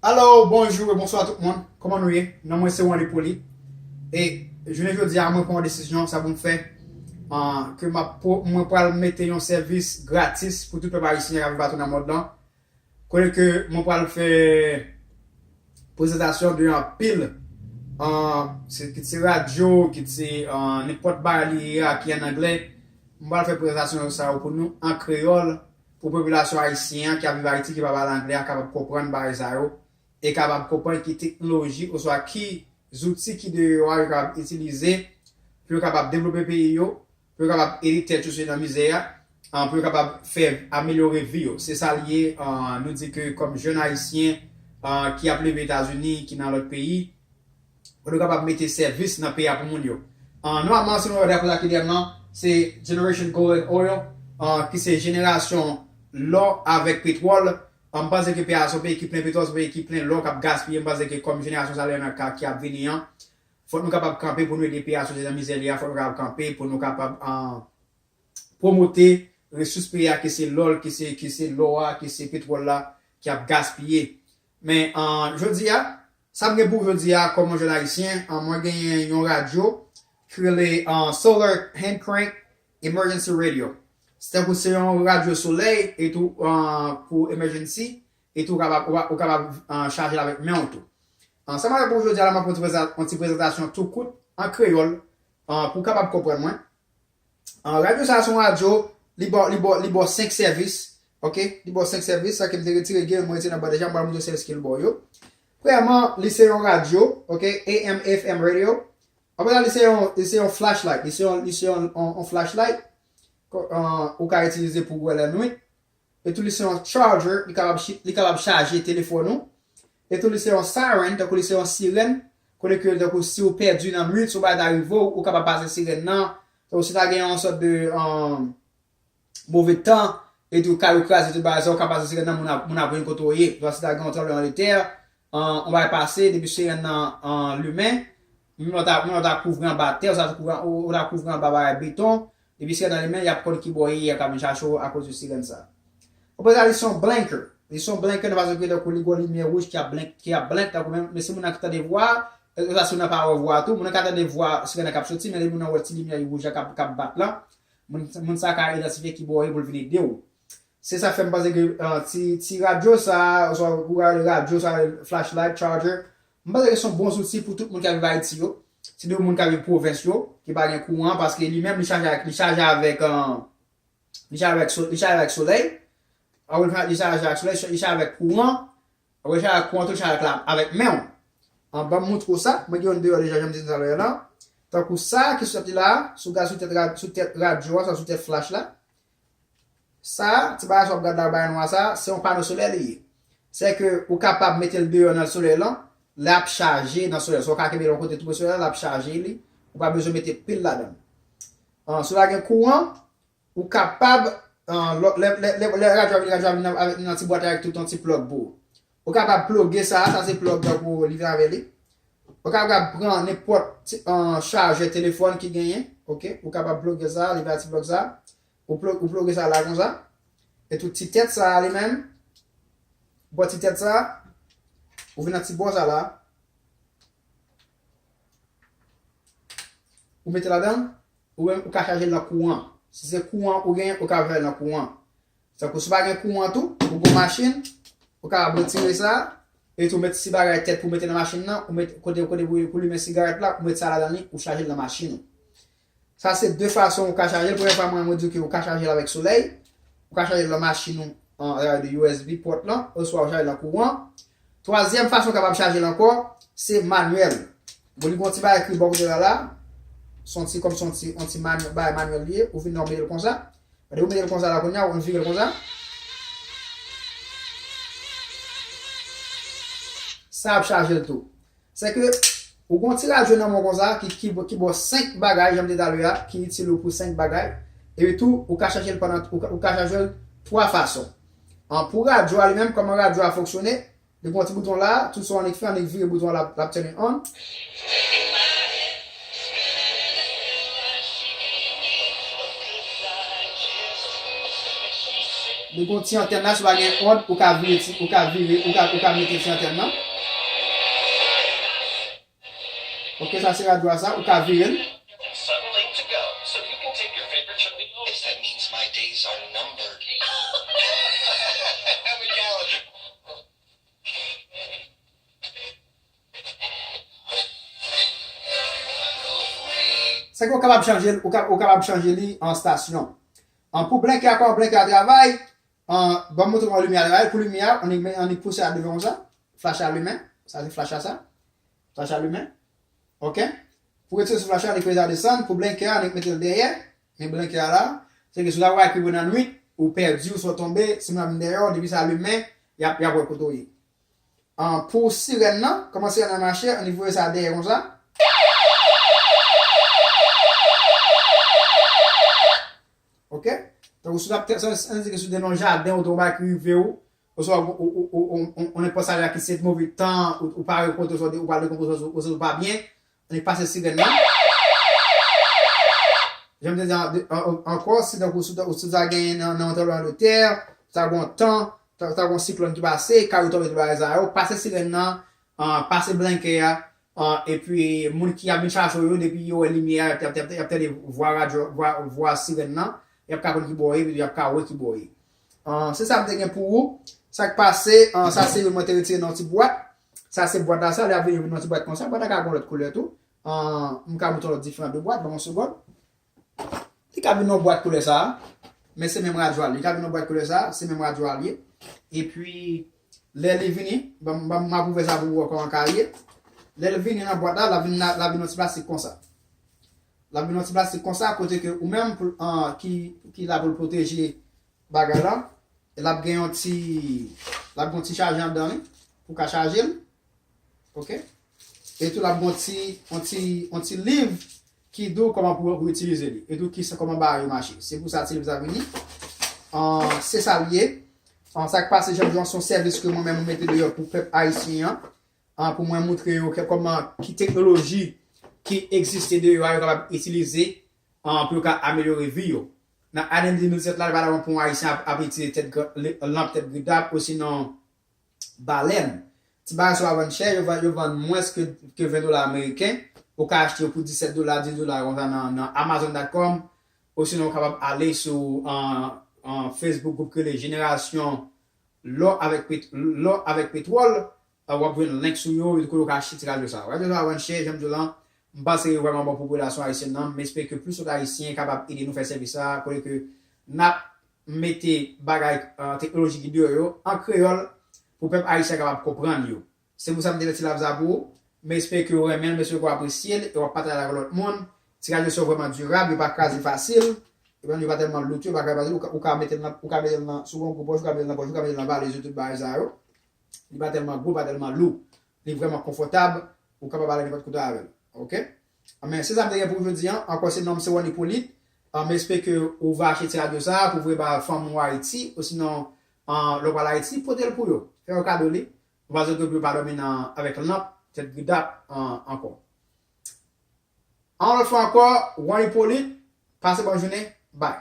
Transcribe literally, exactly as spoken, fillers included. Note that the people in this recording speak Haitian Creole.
Alo, bonjou e bonswa tout moun. Kòman nou ye? Non mwen se Wandy Poly. E jounen jodi a, mwen pran yon desizyon, sa pou m fè, ah, ke m ap pwo-, mwen pral mete yon sèvis gratis pou tout pèp ayisyen k ap viv atò nan mond lan. Kote ke mwen pral fè prezantasyon de anpil, ah, se, kit se radyo, kit se, ah, nenpòt bagay li ye a ki an anglè. Mwen pral fè prezantasyon sa yo pou nou an kreyòl, pou popilasyon ayisyen an ki ap viv Ayiti, ki pa pale anglè a, kapab konprann bagay sa yo, e kapab konprann ki teknoloji oswa ki zouti ki deyò a yo kapab itilize pou yo kapab devlope peyi yo, pou yo kapab ede tèt yo soti nan mizè a, ah, pou yo kapab fè amelyore vi yo. Se sa l ye, ah, nou di ke kòm jèn ayisyen, ah, ki ap leve Etazini, ki nan lòt peyi, pou nou kapab mete sèvis nan peyi a pou moun yo. Ah, nòmalman, si nou wè dapre sa ki dèyè m nan, se Generation Gold and Oil, ah, ki se jenerasyon lò avèk petwòl. Ah, m panse ke peyi a se yon peyi ki plen petwòl, se yon peyi ki plen lò k ap gaspiye. M panse ke kòm jenerasyon sa yo nan ka ki ap vini an, fòk nou kapab kanpe pou nou ede peyi a soti nan mizè li a, fòk nou kapab kanpe pou nou kapab, ah, pwomote resous peyi a, ke se lò, ke se, ke se lò a, ke se petwòl la ki ap gaspiye. Men, ah, jodi a, sa m gen pou jodi a kòm yon jèn ayisyen, ah, mwen genyen yon radyo ki rele, ah, Solar Hand Crank Emergency Radio. Se tankou se yon radyo solèy e tou, ah, pou emergency, e tou ou kapab, ou, ou kapab, ah, chaje l avèk men w tou. Ah, sa m ap fè pou jodi a la, m ap fè yon ti prezan-, yon ti prezantasyon tou kout an kreyòl, ah, pou w kapab konprann mwen. Ah, radyo sa a se yon radyo, li ba, li ba, li ba w senk sèvis, oke? Li ba w senk sèvis, sa ke m te retire gen, mwen retire nan bò deja, m pral montre w sèvis ke l ba w yo. Premyèman, li se yon radyo, oke? A M F M radio. Apre sa, li se yon, li se yon flashlight, li se yon, li se yon, yon, yon flashlight, ko-, ah, ou ka itilize pou w wè lannwit. E tou li se yon charger, li kapab chi-, li kapab chaje telefòn ou. E tou li se yon siren, tankou li se yon sirèn, kote ke tankou si w pèdi nan nwit, si yon bagay ta rive w, ou kapab pase sirèn nan. Tankou si ta gen yon sòt de, um, move tan, e tou kay ou kraze, tout bagay sa, ou ka pase sirèn nan, moun ap, moun ap jwenn kote w ye. Swa si ta gen yon tranblemanntè, an, yon bagay pase, depi sirèn nan, an, limen, moun nan ta, moun nan ta kouvri anba tè, ou sa kouvri an-, ou, ou ta kouvri anba bagay beton, depi sirèn nan limen, y ap konn ki bò w ye, y ap ka vin chache w akoz de sirèn sa. Apre sa, li se yon blinker. Li se yon blinker nan fason ke tankou li gen yon limyè wouj ki ap blenk, ki ap blenk, tankou men, men si moun nan ki tande vwa, e, e sa si moun nan pa wè vwa tou, moun nan ka tande vwa sirèn nan k ap soti, men lè moun nan wè ti limyè wouj la k ap, k ap bat lan, moun, moun sa ka idantifye ki bò w ye pou l vin ede w. Se sa k fè m panse ke, ah, ti, ti radyo sa, oswa ou ka rele radyo sa, flashlight, charger, m panse ke se yon bon zouti pou tout moun k ap viv Ayiti yo. Sitou moun k ap viv pwovens yo, ki pa gen kouran, paske li menm li chaje ak, li chaje avèk, ah, li chaje avèk so-, li chaje avèk solèy. Apre li chaje avèk solèy, li chaje avèk kouran. Apre li chaje avèk kouran tou, li chaje avèk la, avèk men w. An, ban m montre w sa, mwen gen youn deyò deja, jan m te di talè a la. Tankou sa ki soti la, sou gad, sou tèt rad-, sou tèt radyo a, sa sou tèt flash la. Sa, ti bagay sa w ap gad la, bagay nwa sa, se yon pano solè li ye. Se ke ou kapab mete l deyò nan solèy lan, l ap chaje nan solèy. Sa w ka kenbe l yon kote tou pre solèy la, l ap chaje li. Ou pa bezwen mete pil ladan l. An, si w pa gen kouran, ou kapab, an, lò, lè, lè, lè, lè radyo a vini, radyo a vini nan, avèk, nan ti bwat avèk tout yon ti plug pou ou. Ou kapab pluge sa, sa se plug tankou li vin avè li. Ou kapab pran nenpòt ti, an, chajè telefòn ki genyen, oke? Ou kapab pluge sa, li vin ak ti plug sa. Ou plu-, ou pluge sa la konsa. E tout ti tèt sa li menm, bò ti tèt sa, ou vin nan ti bò sa la. Ou mete ladan, ou menm ou ka chaje l nan kouran. Si se kouran ou genyen, ou ka chaje l nan kouran. Tankou si w pa gen kouran tou, ou gen machin, ou kapab retire sa, e tou met ti bagay tèt pou mete nan machin nan, ou met kote, kote pou, pou limen sigarèt la, ou met sa ladan li, ou chaje l nan machin ou. Sa se de fason ou ka chaje l. Premye fwa mwen, mwen di w ke ou ka chaje l avèk solèy, ou ka chaje l nan machin ou, an, atravè de U S B pòt lan, oswa ou chaje l nan kouran. Twazyèm fason ou kapab chaje l ankò, se manyèl. Bon, li gen yon ti bagay ki bò kote la la, se yon ti, kòm se yon ti, yon ti manyèl, bagay manyèl li ye, ou vin nan ou mete l konsa. Gade, ou mete l konsa la kounye a, ou vire l konsa. Sa ap chaje l tou. Se ke ou gen yon ti radyo nan men w konsa ki, ki, ki ba w senk bagay, jan m te di talè a, ki itil ou pou senk bagay. Epi tou, ou ka chaje l pandan, ou ka, ou ka chaje l twa fason. An, pou radyo a li menm, kòman radyo a fonksyone, li gen yon ti bouton la, tout sa w annik fè, annik vire bouton an, l ap, l ap turn it on. Li gon ti antèn la, si w pa gen ond, ou ka vire ti, ou ka vire, ou ka, ou ka mete ti antèn nan. Ok, sa se radyo a sa, ou ka vire l. Suddenly to go, so you can take your favorite show to go. Guess that means my days are numbered. I'm a calendar. Sa ke w kapab chanje l, ou ka, ou kapab chanje li an stasyon. An pou blenke a, kòman blenke a travay, an, ban m montre w yon limyè a travay. Pou limyè a, annik, annik pouse a devan konsa. Flach la limen. Sa se flach la sa. Flach la limen. Ok. Pou retire sou flach la, annik peze a desann. Pou blenke a, annik mete l dèyè. Men blenke a la. Se ke si w ta wè ki nan nwit, ou pèdi, ou swa tonbe, si m ap dèyè w, depi sa limen, y ap, y ap wè kote w ye. An, pou sirèn nan, kòman sirèn nan mache, annik voye sa dèyè konsa. Ok? Tankou si w t ap, sa, sa vle di ke si w te nan yon jaden, ou te yon bagay ki rive w, oswa ou, ou, ou, ou, ou, ou nenpòt sa ki se move tan, ou, ou pa rekonte, oswa ou pral dekonpoze, oswa, oswa ou pa byen, annik pase sirèn nan. Jan m te di an, an, an, ankò, si tankou si w ta, si w ta genyen nan, nan yon tranblemanndetè, ta gon tan, ta, ta gon siklòn ki pase, kay ou tonbe, tout bagay sa yo, pase sirèn nan, an, pase blenke a, an, epi moun ki ap vin chache w yo, depi yo wè limyè a, y ap, y ap, y ap, y ap tande vwa radyo, vwa, vwa sirèn nan, y ap ka konn ki bò w ye, epi y ap ka wè ki bò w ye. An, se sa m te gen pou ou. Sa k pase, an, sa se youn mwen te retire nan yon ti bwat. Sa se bwat la, sa, li ap vini nan yon ti bwat konsa. Bwat la ka gon lòt koulè tou. An, m ka montre w lòt diferan de bwat, ban m yon segond. Li ka vin nan bwat koulè sa a, men se menm radyo a li. Li ka vin nan bwat koulè sa a, se menm radyo a li ye. Epi, lè li vini, ban m, ban m, m ap ouvè sa pou w wè kòman l ka ye. Lè l vini nan bwat la, l ap vin, l ap vin nan ti plastik konsa. L ap vin nan ti plastik konsa, kote ke ou menm pou, an, ki, ki la pou l pwoteje bagay la, l ap gen yon ti, l ap gen yon ti chaje anndan li, pou w ka chaje l. Ok? E tou l ap gen yon ti, yon ti, yon ti liv ki di w kòman pou, pou itilize li. E tou ki sa, kòman bagay yo mache. Se pou sa ti liv sa vini. An, se sa l ye. An, sa k pase, jan m di w, se yon sèvis ke mwen menm mwen mete deyò pou pèp ayisyen an. An, pou mwen montre yo ke kòman, ki teknoloji ki egziste deyò a, yo kapab itilize, an, pou yo ka amelyore vi yo. Nan ane de mil sèt la, li pa t ap bon pou yon ayisyen ap, ap itilize tèt gran, le, lanp tèt gridap, osinon balèn. Ti bagay sa yo pa vann chè, yo vann, yo vann mwens ke, ke ven dola ameriken. Ou ka achte yo pou disèt dola, dis dola konsa nan, nan amazon dot com. Osinon, ou kapab ale sou, an, an Facebook, gwoup ki rele Jenerasyon Lò avèk Pet-, Lò avèk Petwòl. A, w ap jwenn link sou yo, kote w ka achte ti radyo sa. Radyo sa a vann chè, jan m di w lan, m panse yo vrèman bon pou popilasyon ayisyèn nan. M espere ke plis lòt ayisyen kapab ede nou fè sèvis sa a, kote ke n ap mete bagay, e, teknoloji ki deyò yo an kreyòl pou pèp ayisyen kapab konprann yo. Se pou sa m te fè ti live sa pou ou. M espere ke w renmen l, m espere ke w apresye l e w ap pataje l ak lòt moun. Ti radyo sa yo vrèman dirab, yo pa kraze fasil. Yo pa, yo pa tèlman lou tou, yo pa kraze fasil. Ou ka, ou ka mete l nan, ou ka mete l nan, si w gen yon gwo pòch, ou ka mete l nan pòch, ou ka mete l nan valiz ou, tout bagay sa yo. Li pa tèlman gwo, pa tèlman lou. Li vrèman konfòtab. Ou kapab ale nenpòt kote avè l. Ok? Men se sa m te gen pou jodi an. Ankò, se non m se Wan Ipolit. M espere ke ou va achte ti radyo sa a pou voye ba fanmi w Ayiti. Osinon, lè w pral Ayiti, pote l pou yo. Fè yo kado li. Ou pa sot pou yo pa dòmi nan, avèk lanp, tèt gridap, an, ankò. An lòt fwa ankò, Wan Ipolit, pase bòn jounen, bay.